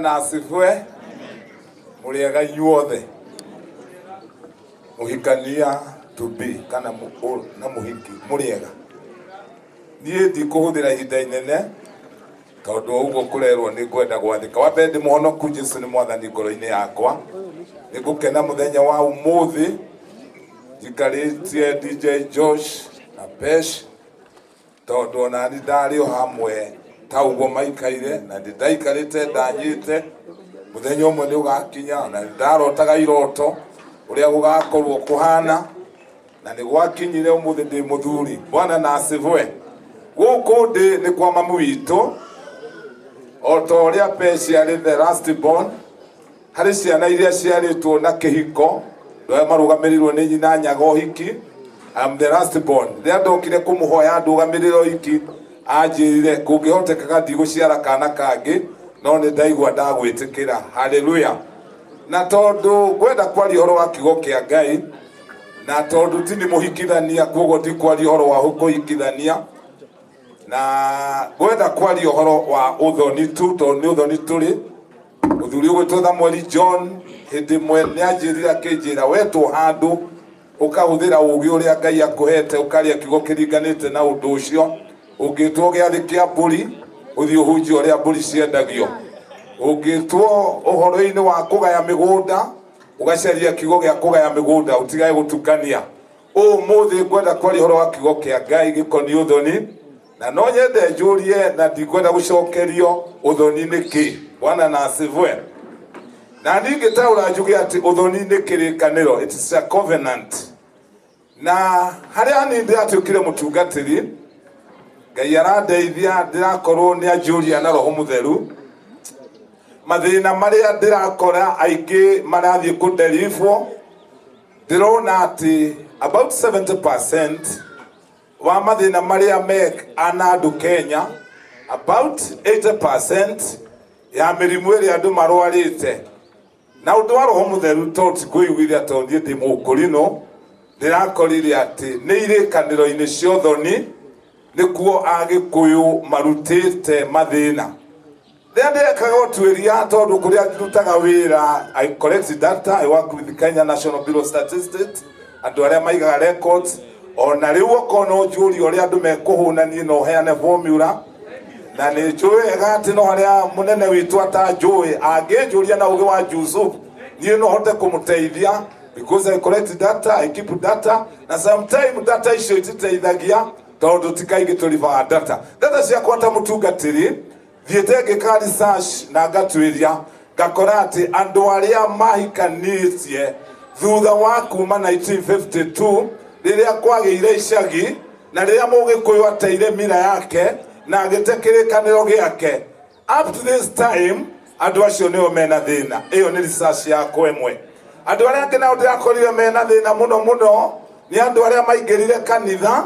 Na asifiwe. Mũrĩega inyuothe. Mũhikania to be kana na mũhiki mũrĩega. Niĩ ndikũhũthĩra ihinda inene tondũ o ũguo kũrerwo nĩ ngwenda gwathĩka. Wa mbere ndĩ mũhonoku, Jesu nĩ mwathani ngoro-inĩ yakwa. Nĩ ngũkena mũthenya wa ũmũthĩ njikarĩtie DJ Josh na Pesh Tondũ o na niĩ ndarĩ o hamwe ta ũguo maikaire, na nĩ ndaikarĩte ndanyĩte, mũthenya ũmwe nĩ ũgakinya, na nĩ ndarotaga iroto ũrĩa gũgakorwo kũhana, na nĩ gwakinyire ũmũthĩ ndĩ mũthuri. Bwana na acivwe. Gũkũ ndĩ nĩ kwa mamu witũ, o ta ũrĩa Peshi arĩ the last born, Harĩ ciana iria ciarĩtwo na kĩhiko, andũ aya marũgamĩrĩirwo nĩ nyina nyaga ũhiki. I'm the last born. Rĩrĩa ndokire kũmũhoya ndũgamĩrĩre ũhiki, anjĩrire kũngĩhotekaga ndigũciara kana kangĩ, no nĩ ndaigua ndagwĩtĩkĩra. Haleluya. Na tondũ ngwenda kwaria ũhoro wa kiugo kĩa Ngai, na tondũ ti nĩ mũhikithania, koguo ndikwaria ũhoro wa kũhikithania, na ngwenda kwaria ũhoro wa ũthoni tu, tondũ nĩ ũthoni tũrĩ. Mũthuri ũgwĩtwo Samuel John hĩndĩ ĩmwe nĩ anjĩrire akĩnjĩra wetwo handũ ũkahũthĩra ũgĩ ũrĩa Ngai akũhete ũkaria kiugo kĩringanĩte na ũndũ ũcio. Ũngĩtwo gĩathĩ kĩa mbũri ũthiĩ ũhunjie ũrĩa mbũri ciendagio. Ũngĩtwo ũhoro-inĩ wa kũgaya mĩgũnda ũgacaria kiugo gĩa kũgaya mĩgũnda ũtigage gũtukania. Ũmũthĩ ngwenda kwaria ũhoro wa kiugo kĩa Ngai gĩkoniĩ ũthoni. Na no nyende njũrie na ndikwenda gũcokerio, ũthoni nĩ kĩ? Bwana na asivwe. Na ningĩtaũra njuge atĩ ũthoni nĩ kĩrĩkanĩro, it is a covenant. Na harĩa niĩ ndĩratuĩkire mũtungatĩri, Ngai arandeithia ndĩrakorwo nĩ anjũria na Roho Mũtheru, mathĩna marĩa ndĩrakora aingĩ marathiĩ kũnderibwo, ndĩrona atĩ about 70% wa mathĩna marĩa mek ana andũ Kenya, about 80% ya mĩrimũ ĩrĩa andũ marwarĩte na ũndũ wa Roho Mũtheru, tondũ ti kwĩiguithia, tondũ niĩ ndĩ mũkũrinũ, ndĩrakorire atĩ nĩ irĩkanĩro-inĩ cia ũthoni nĩkuo Agĩkũyũ marutĩte mathĩna. Rĩrĩa ndekaga ũtuĩria, tondũ kũrĩa ndutaga wĩra, I collect data, I work with Kenya National Bureau of Statistics, andũ arĩa maigaga records. Ona rĩu okorwo no njũrie ũrĩa andũ mekũhũna, niĩ no heane formula, na nĩ njũĩ wega atĩ no harĩa mũnene witũ atanjũĩ, angĩnjũria na ũgĩ wa Yusuf, niĩ no hote kũmũteithia because I collect data, I keep data, na sometime data icio ititeithagia tondũ ti kaingĩ tũribaga data. Data ciakwa ta mũtungatĩri, thiĩte ngĩka research na ngatuĩria ngakora atĩ andũ arĩa mahikanĩtie thutha wa kuma 1952, rĩrĩa kwagĩire icagi na rĩrĩa Mũgĩkũyũ ateire mira yake na agĩte kĩrĩkanĩro gĩake, up to this time andũ acio nĩo mena thĩna. Ĩyo nĩ research yakwa ĩmwe. Andũ arĩa angĩ nao ndĩrakorire mena thĩna mũno mũno nĩ andũ arĩa maingĩrire kanitha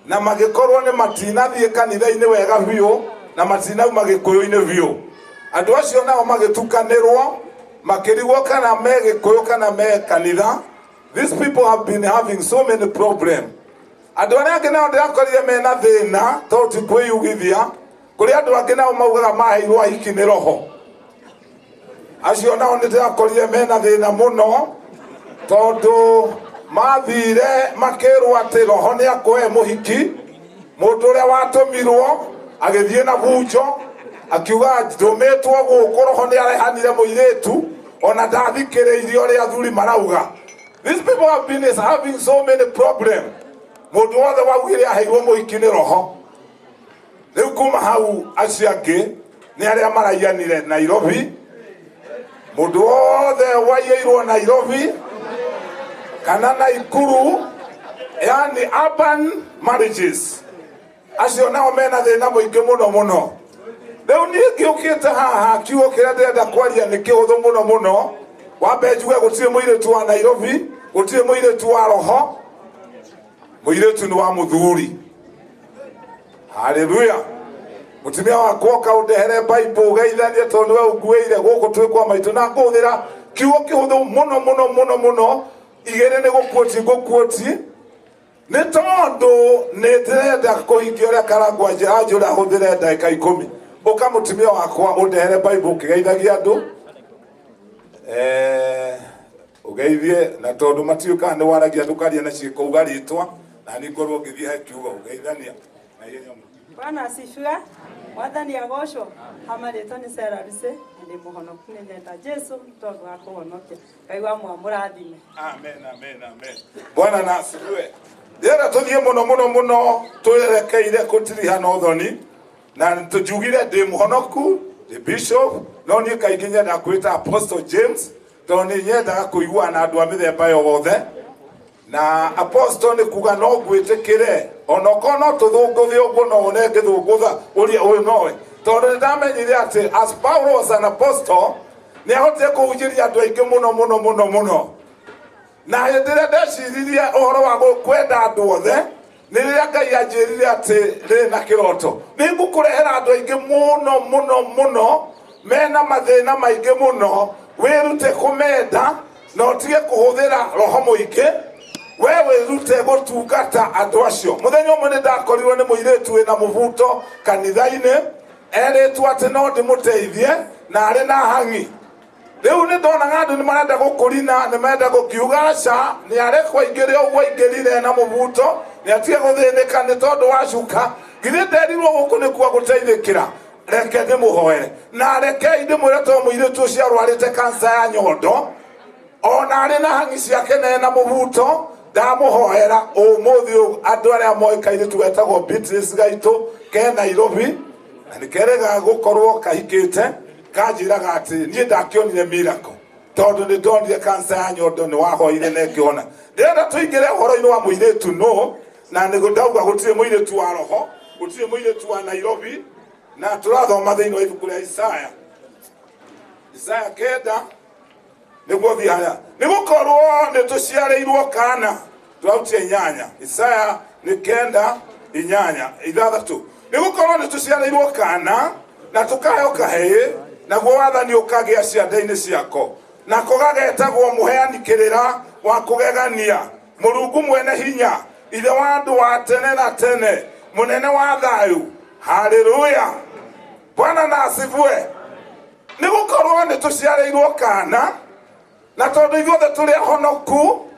na magĩkorwo nĩ matinathiĩ kanitha-inĩ wega biũ na matinauma gĩkũyũ-inĩ biũ. Andũ acio nao magĩtukanĩrwo makĩrigwo kana me gĩkũyũ kana me kanitha. These people have been having so many problem. Andũ arĩa angĩ nao ndĩrakorire mena thĩna, tondũ ti kwĩyugithia, kũrĩ andũ angĩ nao maugaga maheirwo ahiki nĩ roho. Acio nao nĩ ndĩrakorire mena thĩna mũno, tondũ mathire makĩrwo atĩ roho nĩ akũhe mũhiki. Mũndũ ũrĩa watũmirwo agĩthiĩ na bunjo akiuga ndũmĩtwo gũkũ, roho nĩ arehanire mũirĩtu, ona ndathikĩrĩirie ũrĩa athuri marauga. These people have been having so many problem. Mũndũ wothe waugire aheirwo mũhiki nĩ roho. Rĩu kuma hau acio angĩ nĩ arĩa maraiyanire Nairobi. Mũndũ wothe waiyĩirwo Nairobi kana Naikuru, yani urban marriages, acio nao mena thĩna mũingĩ mũno mũno. Rĩu niĩ ngĩũkĩte haha, kiugo kĩrĩa ndĩrenda kwaria nĩ kĩhũthũ mũno mũno. Wambe njuge gũtirĩ mũirĩtu wa Nairobi, gũtirĩ mũirĩtu wa roho, mũirĩtu nĩ wa mũthuri. Haleluya. Mũtumia wakwa oka ũndehere Bible ũgeithanie, tondũ nĩwe ũnguĩire gũkũ twĩ kwa maitũ, na ngũhũthĩra kiugo kĩhũthũ mũno mũno mũno mũno. Igĩrĩ nĩ gũkuoti ngũkuoti, nĩ tondũ nĩ ndĩrenda kũhingia ũrĩa Karangwa anjũra hũthĩre ndagĩka 10. Ũka mũtumia wakwa ũndehere Bible ũkĩgeithagia andũ. Ũgeithie na tondũ matiũĩ kana nĩ waragia ndũkaria na ciĩko uga rĩtwa na niĩ ngorwo ngĩthiĩ he kiugo ũgeithania na ihenya mũno. Bwana asifiwe. Mwathani agocwo. Hama rĩtwa nĩ Sarah Lucy na ndĩ mũhonoku nĩ nyenda Jesu tondũ wa kũhonokia. Ngai wa mwamũrathime. Amen, amen, amen. Bwana na asifiwe. Ndĩrenda tũthiĩ mũno mũno mũno twerekeire kũtiriha na ũthoni na tũnjugire ndĩ mũhonoku ndĩ bishop no niĩ kaingĩ nyendaga kwĩta Apostle James tondũ nĩ nyendaga kũiguana na andũ a mĩthemba yothe na apostle nĩ kuga no ngwĩtĩkĩre onokorwo no tũthũngũthe ũguo no one ngĩthũngũtha ũrĩa ũyũ nowe tondũ nĩ ndamenyire atĩ as Paul was an apostle nĩ ahotire kũhunjĩria andũ aingĩ mũno mũno mũno mũno na hĩndĩ ĩrĩa ndeciririe ũhoro wa kwenda andũ othe nĩ rĩrĩa Ngai anjĩrire atĩ rĩ na kĩroto nĩ ngũkũrehera andũ aingĩ mũno mũno mũno mena mathĩna maingĩ mũno wĩrute kũmenda na ũtige kũhũthĩra roho mũingĩ we wĩrute gũtungata andũ acio. Mũthenya ũmwe nĩ ndakorirwo nĩ mũirĩtu wĩna mũbuto kanitha-inĩ erĩtwo atĩ no ndĩmũteithie na arĩ na hang'i. Rĩu nĩ ndonaga andũ nĩ marenda gũkũrina nĩ marenda gũkiuga aca nĩ arekwo aingĩre ũguo aingĩrire na mũbuto nĩ atige gũthĩnĩka nĩ tondũ wa cuka. Githĩ nderirwo gũkũ nĩkuo gũteithĩkĩra, reke ndĩmũhoere na rekei ndĩmwĩre tondũ mũirĩtu ũcio arwarĩte kansa ya nyondo ona arĩ na hang'i ciake na ena mũbuto ndamũhoera ũmũthĩ ũyũ andũ arĩa moĩ kairĩtu getagwo Beatrice Gaitũ ke Nairobi na nĩ kerĩga gũkorwo kahikĩte kanjĩraga atĩ niĩ ndakĩonire miracle tondũ nĩ ndonire kansa ya nyondo nĩ wahoire na ĩkĩhona. Ndĩrenda tũingĩre ũhoro-inĩ wa mũirĩtu nũ na nĩguo ndauga gũtirĩ mũirĩtu wa roho gũtirĩ mũirĩtu wa Nairobi na tũrathoma thĩinĩ wa ibuku rĩa Isaya Isaya 9 nĩguo thiĩ harĩa nĩ gũkorwo nĩ tũciarĩirwo kana tũrautia 8 Isaya nĩ 9 8 6 nĩ gũkorwo nĩ tũciarĩirwo kana na tũkaheo kahĩĩ naguo wathani ũkagĩa ciande-inĩ ciako nako gagetagwo mũheani kĩrĩra wa kũgegania Mũrungu mwene hinya ithe wa andũ wa tene na tene mũnene wa thayũ. Haleluya, Bwana na asifiwe. Nĩ gũkorwo nĩ tũciarĩirwo kana na tondũ ithuothe tũrĩ ahonoku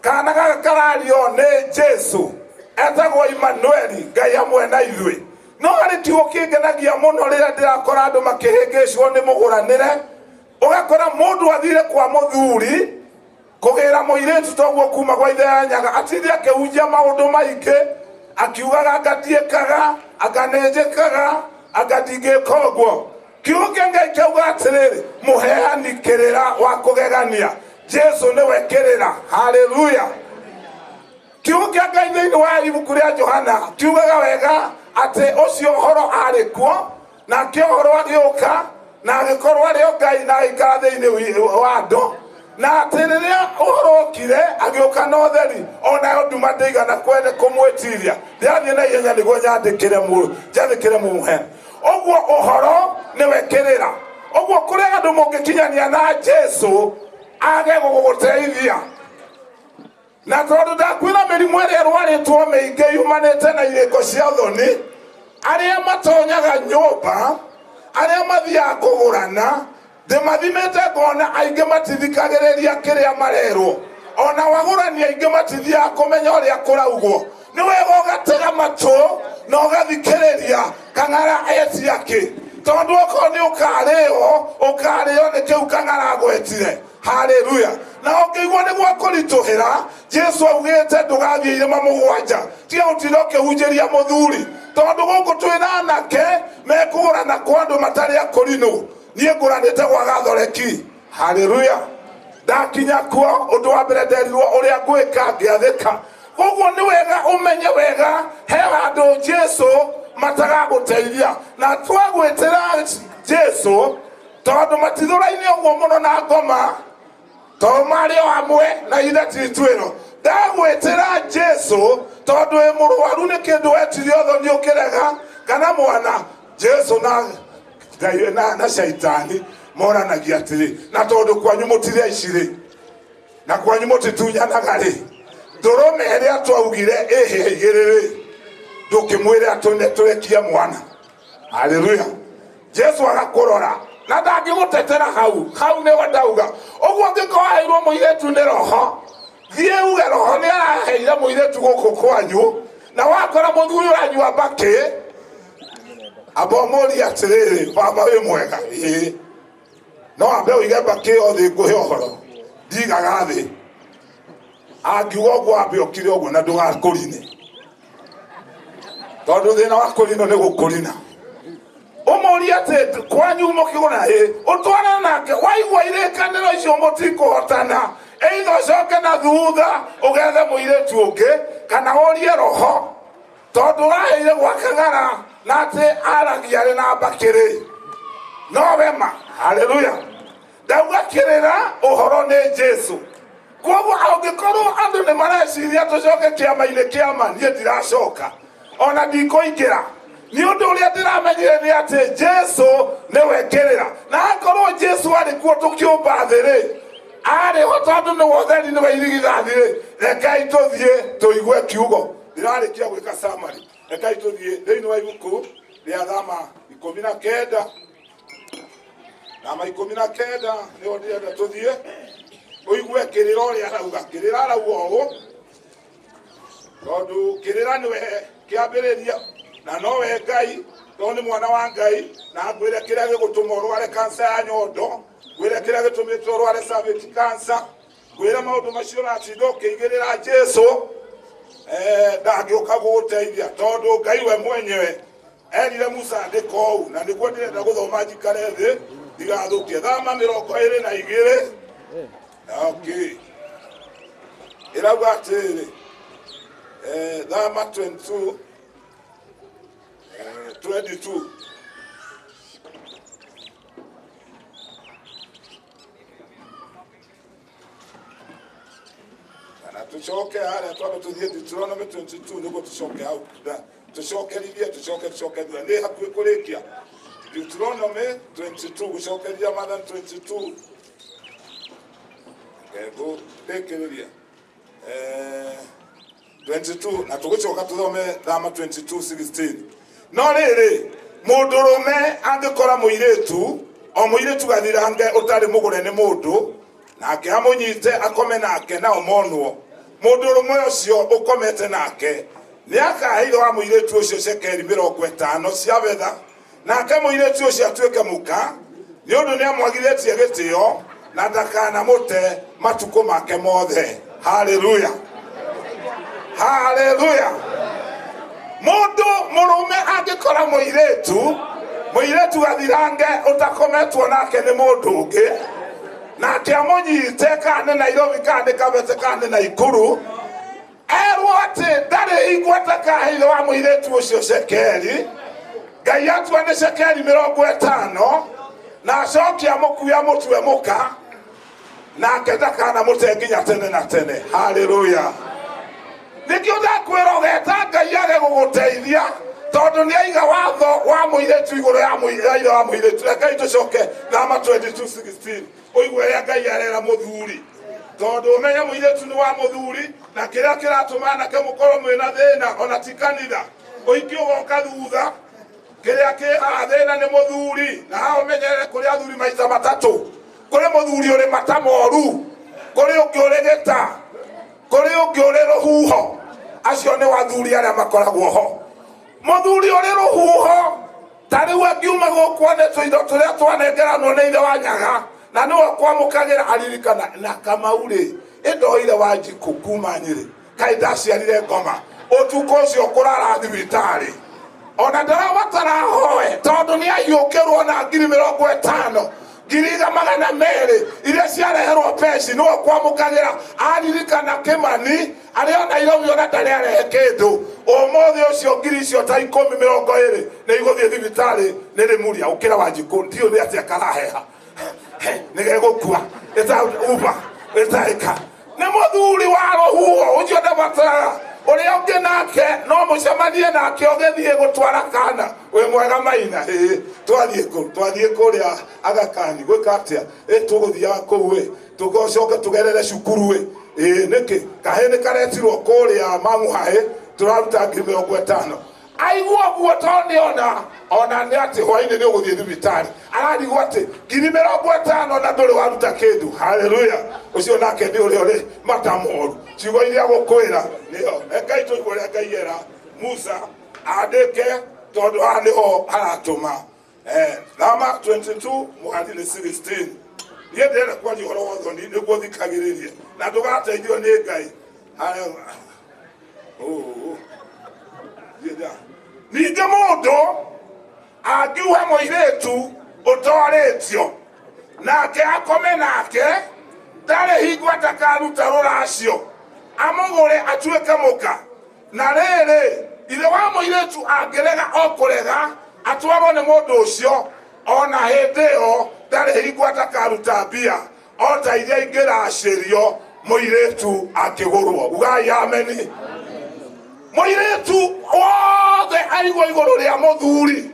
kana gaka karario nĩ Jesu etagwo Emmanueli Ngai hamwe na ithuĩ. No harĩ kiugo kĩngenagia mũno rĩrĩa ndĩrakora andũ makĩhĩngĩcwo nĩ mũgũranĩre ũgakora mũndũ athire kwa mũthuri kũgĩra mũirĩtu toguo kuma gwa ithe ya nyaga atinde akĩhunjia maũndũ maingĩ akiugaga anga ndiĩkaga anga nĩnjĩkaga anga ndingĩka ũguo. Kiugo kĩa Ngai kĩauga atĩrĩrĩ mũheani kĩrĩra wa kũgegania Jesu nĩwe kĩrĩra. Haleluya. Kiugo kĩa Ngai thĩinĩ wa ibuku rĩa Johana kiugaga wega atĩ ũcio ũhoro arĩ kuo nake ũhoro agĩũka na agĩkorwo arĩ o Ngai na agĩikara thĩinĩ wa andũ na atĩ rĩrĩa ũhoro okire agĩũka na ũtheri onayo nduma ndĩigana kwende kũmwĩtiria. Ndĩrathiĩ na ihenya nĩguo njathĩkĩre mũhe ũguo ũhoro nĩwe kĩrĩra. Ũguo kũrĩ andũ mũngĩkinyania na Jesu age gũgũteithia na tondũ ndakwĩra mĩrimũ ĩrĩa ĩrwarĩtwo mĩingĩ yumanĩte na irĩko cia thoni arĩa matonyaga nyũmba arĩa mathiaga kũgũrana ndĩmathimĩte ngona aingĩ matithikagĩrĩria kĩrĩa marerwo ona wagũrani aingĩ matithiaga kũmenya ũrĩa kũraugwo. Nĩ wega ũgatega matũ na ũgathikĩrĩria kang'ara etia kĩ tondũ okorwo nĩ ũkarĩo ũkarĩo nĩ kĩu kang'ara agwetire. Haleluya. Na ũngĩigua nĩ gwakũritũhĩra Jesu augĩte ndũgathiĩ irĩma 7 tiga gũtinda ũkĩhunjĩria mũthuri tondũ gũkũ twĩna anake mekũgũrana kwa andũ matarĩ akũrinũ. Niĩ ngũranĩte gwa Gathoreki. Haleluya. Ndakinya kuo ũndũ wa mbere nderirwo ũrĩa ngwĩka ngĩathĩka. Koguo nĩ wega ũmenye wega he handũ Jesu matagagũteithia na twagwĩtĩra Jesu tondũ matithũraine ũguo mũno na ngoma tondũ marĩ o hamwe na ithe ti ituĩro. Ndagwĩtĩra Jesu tondũ wĩ mũrwaru nĩ kĩndũ wetirie ũthoni ũkĩrega kana mwana Jesu na shaitani moranagia atĩrĩ na tondũ kwanyu mũtirĩ aici rĩ na kwanyu mũtitunyanaga rĩ ndũrũme ĩrĩa twaugire ĩhĩa igĩrĩ rĩ ndũkĩmwĩre atũne tũrekie mwana. Haleluya. Jesu agakũrora na ndangĩgũtetera hau hau nĩho ndauga ũguo. Angĩkorwo aheirwo mũirĩtu nĩ roho, thiĩ uge roho nĩ araheire mũirĩtu gũkũ kwanyu, na wakora mũthuri ũranyua mbakĩ, amba ũmũrie atĩrĩrĩ, "Baba, wĩ mwega?" "Ĩĩ." "No ambe ũige mbakĩ ĩyo thĩ ngũhe ũhoro." "Ndigaga thĩ." Angiuga ũguo, ambe ũkire ũguo na ndũgakũrine, tondũ thĩna wa kũrino nĩ gũkũrina. Ũmũrie atĩ, "Kwanyu mũkĩgũra?" "Ĩ." Ũtwarane nake. Waigua irĩkanĩro icio mũtikũhotana, either ũcoke na thutha ũgethe mũirĩtu ũngĩ kana ũrie roho, tondũ ũraheire gwa kang'ara na atĩ aragia arĩ na mbakĩrĩ no wema. Haleluya! Ndauga kĩrĩra ũhoro nĩ Jesu. Koguo angĩkorwo andũ nĩ mareciria tũcoke kĩama-inĩ kĩama, niĩ ndiracoka ona ndikũingĩra, nĩ ũndũ ũrĩa ndĩramenyire nĩ atĩ Jesu nĩwe kĩrĩra. Na akorwo Jesu arĩ kuo tũkĩũmba thĩ rĩ, arĩ ho, tondũ nĩwe ũtheri, nĩwe irigithathi rĩ, rekei tũthiĩ tũigue kiugo. Ndĩrarĩkia gwĩka summary. Rekei tũthiĩ thĩinĩ wa ibuku rĩa Thama 19. Thama 19 nĩho ndĩrenda tũthiĩ ũigue kĩrĩra ũrĩa arauga. Kĩrĩra arauga ũũ, tondũ kĩrĩra nĩwe kĩambĩrĩria na nowe Ngai, tondũ nĩ mwana wa Ngai. Na ngwĩre kĩrĩa gĩgũtũma ũrware kansa ya nyondo, ngwĩre kĩrĩa gĩtũmĩte ũrware cervix cancer, ngwĩre maũndũ macio ũratinda ũkĩigĩrĩra Jesu ndangĩũka gũgũteithia, tondũ Ngai we mwenyewe erire Musa andĩka ũũ, na nĩguo ndĩrenda gũthoma njikare thĩ ndigathũkie. Thama 22, okay, ĩrauga atĩrĩrĩ, Thama 22 22. Kana tucoke harĩa twambe tũthiĩ Deuteronomy 22 nĩguo tũcoke hau tũcokerithie, tũcoke tũcoke thutha, nĩ hakuhĩ kũrĩkia. Deuteronomy 22, gũcokeria Maathani 22, ngũrĩkĩrĩria 22 na tũgũcoka tũthome Thama 22:16. No rĩrĩ, mũndũrũme angĩkora mũirĩtu, o mũirĩtu gathirange ũtarĩ mũgũre nĩ mũndũ, nake amũnyite akome nake, nao monwo, mũndũrũme ũcio ũkomete nake nĩ akahe ithe wa mũirĩtu ũcio cekeri 50 cia betha, nake mũirĩtu ũcio atuĩke mũka, nĩ ũndũ nĩ amwagithĩtie gĩtĩo, na ndakanamũte matukũ make mothe. Haleluya, haleluya! Mũndũ mũrũme angĩkora mũirĩtu, mũirĩtu gathirange ũtakometwo nake nĩ mũndũ ũngĩ, nake amũnyite, kana nĩ Nairobi, kana nĩ Kabete, kana nĩ Naikuru, erwo atĩ ndarĩ hingo atakahe ithe wa mũirĩtu ũcio cekeri. Ngai atua nĩ cekeri 50, na acoke amũkue amũtue mũka, nake ndakanamũte nginya tene na tene. Haleluya! Nĩkĩo ndakwĩra ũgeta Ngai age gũgũteithia, tondũ nĩ aiga watho wa mũirĩtu igũrũ ya ithe wa mũirĩtu. Rekei tũcoke Thama 22:16 ũigue ũrĩa Ngai arera mũthuri, tondũ ũmenye mũirĩtu nĩ wa mũthuri. Na kĩrĩa kĩratũma anake mũkorwo mwĩna thĩna, ona ti kanitha, ũingĩ ũgoka thutha, kĩrĩa kĩ haha thĩna nĩ mũthuri. Na haha ũmenyerere, kũrĩ athuri maita matatũ: kũrĩ mũthuri ũrĩ mata moru, kũrĩ ũngĩ ũrĩ gĩta, kũrĩ ũngĩ ũrĩ rũhuho. Acio nĩ athuri arĩa makoragwo ho. Mũthuri ũrĩ rũhuho, ta rĩu angiuma gũkũ one tũindo tũrĩa twanengeranwo nĩ ithe wa nyaga, na nĩwe kwamũkagĩra, aririkana na Kamau rĩ, ĩndoire wa njikũ kuma Nyĩrĩ, kaĩ ndaciarire ngoma ũtukũ ũcio kũrara thibitarĩ, ona ndarabatara hoe, tondũ nĩ ahiũkĩrwo na ngiri 50, ngiri 200 iria ciareherwo peci, nĩwe kwamũkagĩra, aririkana Kĩmani arĩ o Nairobi, ona ndarĩ arehe kĩndũ ũmũthĩ ũcio, ngiri icio ta 10, 20 nĩ igũthiĩ thibitarĩ nĩ rĩmuria ũkĩra wa njikũ, ndiũ nĩ atĩa karaheha, nĩ gegũkua ĩta uba ĩtaĩka. Nĩ mũthuri wa rũhuho ũcio, ndabataraga. Ũrĩa ũngĩ nake no mũcemanie nake ũgĩthiĩ gũtwara kana, "Wĩ mwega Maina?" "Ĩĩ." "Twathiĩ kũ?" "Twathiĩ kũrĩa Agakani gwĩka atĩa?" "Ĩ tũgũthiaga kũu ĩ, tũgocoke tũgerere cukuru ĩ." "Ĩĩ." "Nĩkĩ?" "Kahĩ nĩ karetirwo kũrĩa Mang'uhaĩ, tũraruta ngiri 50." Aigua ũguo tondũ nĩona ona nĩ atĩ hwainĩ nĩ ũgũthiĩ thibitarĩ, ararigwo atĩ 50,000 na ndũrĩ waruta kĩndũ. Haleluya! Ũcio nake nĩ ũrĩa ũrĩ mata moru. Ciugo iria gũkwĩra nĩyo Ngai, tũigue ũrĩa Ngai era Musa andĩke, tondũ haha nĩho haratũma. Thama 22 mũhari nĩ 16. Niĩ ndĩrenda kwaria ũhoro wa ũthoni nĩguo thikagĩrĩrie na ndũgateithio nĩ Ngai. Ningĩ mũndũ angiuha mũirĩtu ũtorĩtio nake akome nake, ndarĩ hingo atakaruta rũracio amũgũre atuĩke mũka. Na rĩrĩ, ithe wa mũirĩtu angĩrega o kũrega atwarwo nĩ mũndũ ũcio, ona hĩndĩ ĩyo ndarĩ hingo atakaruta mbia o ta iria ingĩracĩrio mũirĩtu akĩgũrwo. Ugai ameni. Mũirĩtu wothe aigwo igũrũ rĩa mũthuri,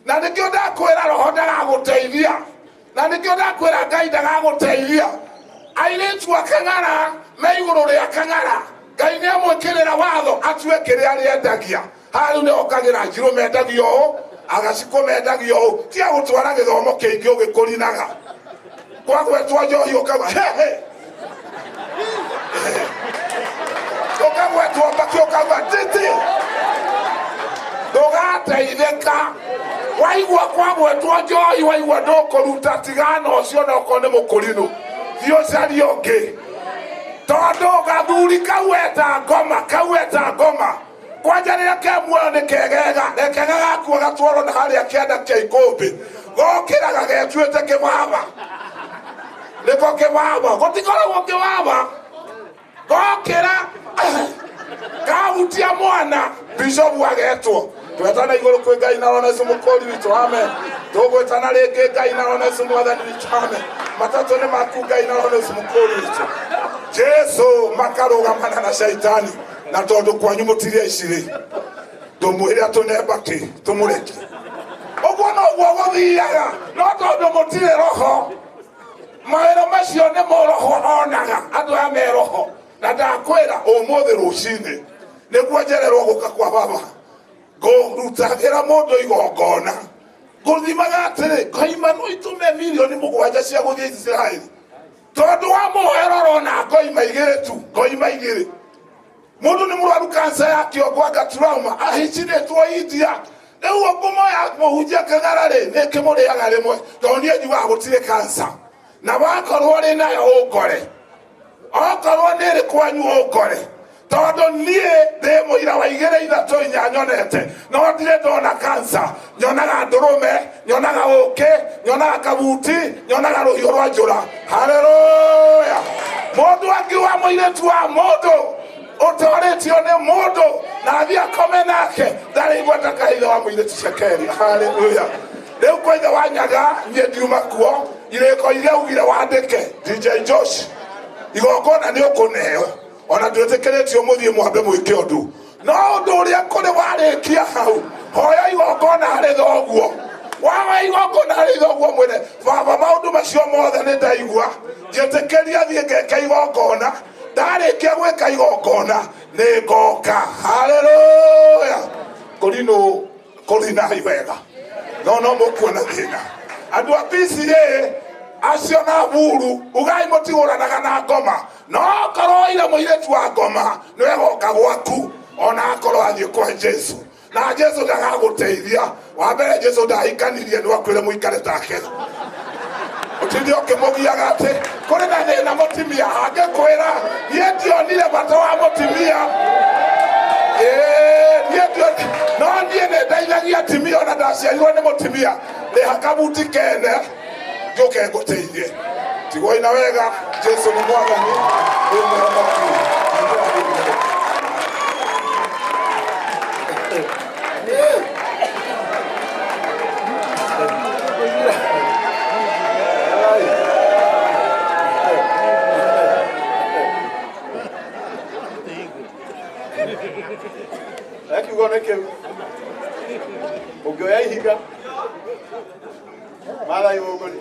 na nĩkĩo ndakwĩra roho ndagagũteithia, na nĩkĩo ndakwĩra Ngai ndagagũteithia. Airĩtu a kang'ara me igũrũ rĩa kang'ara, Ngai nĩ amwĩkĩrĩra watho atue kĩrĩa arĩendagia. Haha rĩu nĩho kagĩra njirũ mendagio ũũ, agacikũ mendagio ũũ, tiga gũtwara gĩthomo kĩingĩ ũgĩkũrinaga kwagwetwo njohi ũkauga hehe, ũkagwetwo mbakĩ ũkauga titi, ndũgateithĩka. Waigua kwagwetwo njohi, waigua ndũkũruta, tigana ũcio, na okorwo nĩ mũkũrinũ thiĩ ũcarie ũngĩ, tondũ gathuri kau eta ngoma, kau eta ngoma kwanja rĩrĩa ke muoyo nĩ kegega, reke gagakua gatwarwo na harĩa kĩanda kĩa ikũmbĩ, gokĩraga getuĩte kĩbaba, nĩko kĩbaba, gũtikoragwo kĩbaba. Gokĩra kahutia mwana, bishopu agetwo. Twetana igũrũ kwĩ Ngai na Roho Yesu mũkũri witũ, amen. Tũgwĩtana rĩngĩ Ngai na Roho Yesu mwathani witũ, amen. Matatũ nĩ maku Ngai na Roho Yesu mũkũri witũ Jesu, makarũgamana na shaitani. Na tondũ kwanyu mũtirĩ icirĩ, ndũmwĩre atũne mbakĩ tũmũreke ũguo noguo gũthiaga, no tondũ mũtirĩ roho, mawĩra macio nĩ mo roho onaga andũ aya me roho. Na ndakwĩra ũmũthĩ rũcinĩ nĩguo njererwo gũka kwa baba, ngũrutagĩra mũndũ igongona, ngũthimaga atĩrĩ, ngoima no itũme 7 milioni cia gũthiĩ Isiraeli, tondũ wa mũhero ũrona ngoima igĩrĩ tu, ngoima igĩrĩ. Mũndũ nĩ mũrwaru kansa ya kĩongo, anga trauma, ahicinĩtwo India. Rĩu ngumo ya mũhunjia kang'ara rĩ, nĩ kĩmũrĩaga rĩmwe, tondũ niĩ njugaga gũtirĩ kansa, na wakorwo ũrĩ nayo ũngore, okorwo nĩ ĩrĩ kwanyu ũngore, tondũ niĩ ndĩ mũira wa igĩrĩ ithatũ inya nyonete, no ndirĩ ndona kansa. Nyonaga ndũrũme, nyonaga ũkĩ, nyonaga kabuti, nyonaga rũhiũ rwa njũra. Haleluya! Mũndũ angiuga mũirĩtu wa mũndũ ũtorĩtio nĩ mũndũ na athiĩ akome nake, ndarĩ igweta kaithe wa mũirĩtu cekeri. Haleluya! Rĩu kwa ithe wa nyaga, niĩ ndiuma kuo. Irĩko iria ugire wandĩke, DJ Josh, igongona nĩ ũkũneo, ona ndwĩtĩkĩrĩtio mũthiĩ mwambe mwĩke ũndũ, no ũndũ ũrĩa kũrĩ warĩkia hau, hoya igongona harĩ thoguo, wahoya igongona harĩ thoguo, mwĩre baba, maũndũ macio mothe nĩ ndaigua, njĩtĩkĩria thiĩ ngeke igongona, ndarĩkia gwĩka igongona nĩ ngoka. Haleluya! Kũrinũ kũrinai wega, no no mũkuona thĩna. Andũ a PCA acio na buru, ugai mũtigũranaga na ngoma, no korwo ire mũirĩtu wa ngoma nĩwe goka gwaku, ona akorwo athiĩ kwa Jesu na Jesu ndagagũteithia. Wa mbere, Jesu ndahikanirie, nĩ wakwĩre mũikare take, ũtinde ũkĩmũgiaga atĩ kũrĩ na thĩna mũtimia angĩkwĩra, niĩ ndionire bata wa mũtimia. Ĩĩ, niĩ no niĩ nĩ ndeithagia atimia, ona ndaciarirwo nĩ mũtimia. Rĩha kabuti kene njũke ngũteithie. Tigwoi na wega, Jesu nĩ mwathani, nĩ mũhonoki. Kiugo nĩ kĩu ũngĩoya ihiga Maathai mũngoni,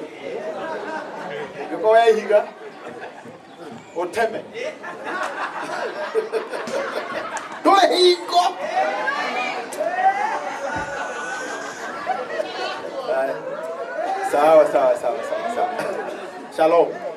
ũngĩkoya ihiga ũteme, ndũrĩ hingo. Sawa sawa sawa sawa sawa. Shalom.